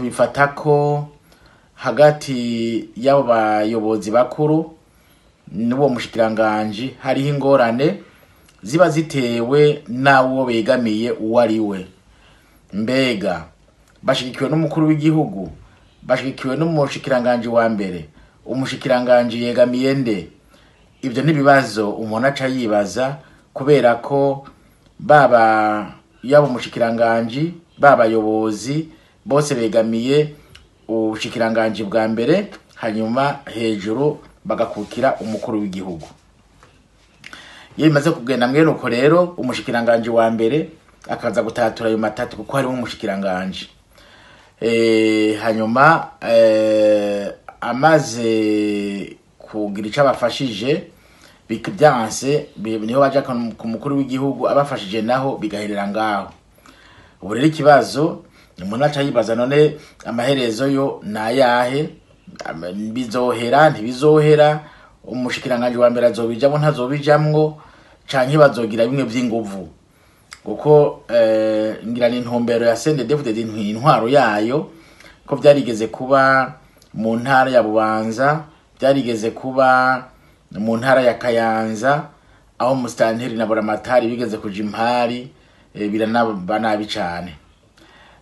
Tubifata ko hagati y'abo bayobozi bakuru n'uwo mushikiranganji hariho ingorane ziba zitewe n'awo begamiye uwo ari we. Mbega bashigikiwe n'umukuru w'igihugu, bashigikiwe n'umushikiranganji wa mbere, umushikiranganji yegamiye nde? Ibyo ni ibibazo umuntu aca yibaza, kubera ko baba yaba umushikiranganji, babayobozi bose begamiye ubushikiranganji bwa mbere, hanyuma hejuru bagakukira umukuru w'igihugu. Iyo bimaze kugenda mwene uko rero, umushikiranganji wa mbere akaza gutatura ayo matatu kuko harimo umushikiranganji. Hanyuma amaze kugira ico abafashije byanse, niho baja ku mukuru w'igihugu, abafashije naho bigaherera ngaho. Ubu rero ikibazo umuntu aca yibaza, none amaherezo yo nayahe? Bizohera, ntibizohera? Umushikiranganji wa mbere azobijamwo, ntazobijamwo, canke bazogira bimwe vy'inguvu? Kuko ngira ni intumbero ya CNDD-FDD, intwaro yayo, ko vyarigeze kuba mu ntara ya Bubanza, byarigeze kuba mu ntara ya Kayanza, aho musitanteri na buramatari bigeze kuja impari, biranaba nabi cane.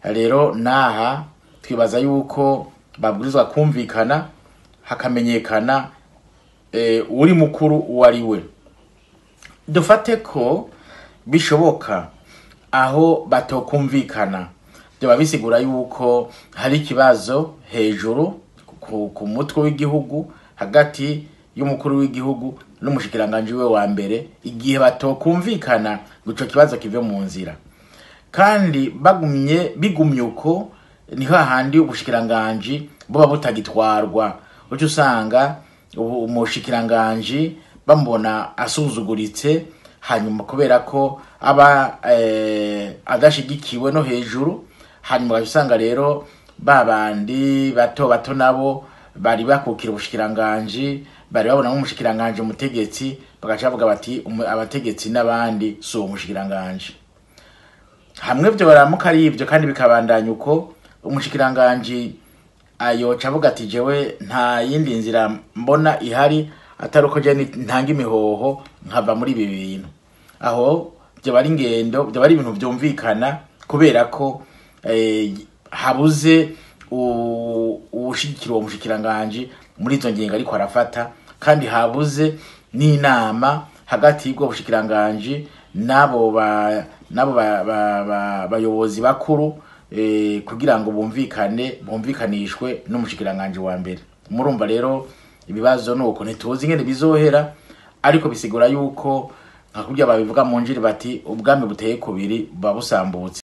Rero naha twibaza yuko babwirizwa kumvikana, hakamenyekana uri mukuru uwo ari we. Dufate ko bishoboka aho batokumvikana, byoba bisigura yuko hari ikibazo hejuru ku mutwe w'igihugu, hagati y'umukuru w'igihugu n'umushikiranganji we wa mbere. Igihe batokumvikana ngo ico kibazo kive mu nzira, kandi bagumye bigumye uko, niho hahandi ubushikiranganji buba butagitwarwa, uca usanga ubu umushikiranganji bamubona asuzuguritse, hanyuma kubera ko aba adashigikiwe no hejuru, hanyuma ugaca usanga rero babandi bato bato nabo bari bakukira ubushikiranganji, bari babona nk'umushikiranganji umutegetsi, bagaca bavuga bati abategetsi n'abandi si uwo mushikiranganji. Hamwe vyo baramuka ari ivyo kandi bikabandanya uko, umushikiranganji ayoca avuga ati jewe nta yindi nzira mbona ihari atari uko jewe ntanga imihoho nkava muri ibi bintu. Aho vyoba ari ingendo, vyoba ari ibintu vyumvikana, kubera ko habuze uwushigikira uwo mushikiranganji muri izo ngingo ariko arafata, kandi habuze n'inama hagati y'ubwo bushikiranganji n'abo bayobozi bakuru, kugira ngo bumvikane, bumvikanishwe n'umushikiranganji wa mbere. Murumva rero ibibazo nuko ntituzi ingene bizohera, ariko bisigura yuko nka kurya babivuga mu njiri bati ubwami buteye kubiri buba busambutse.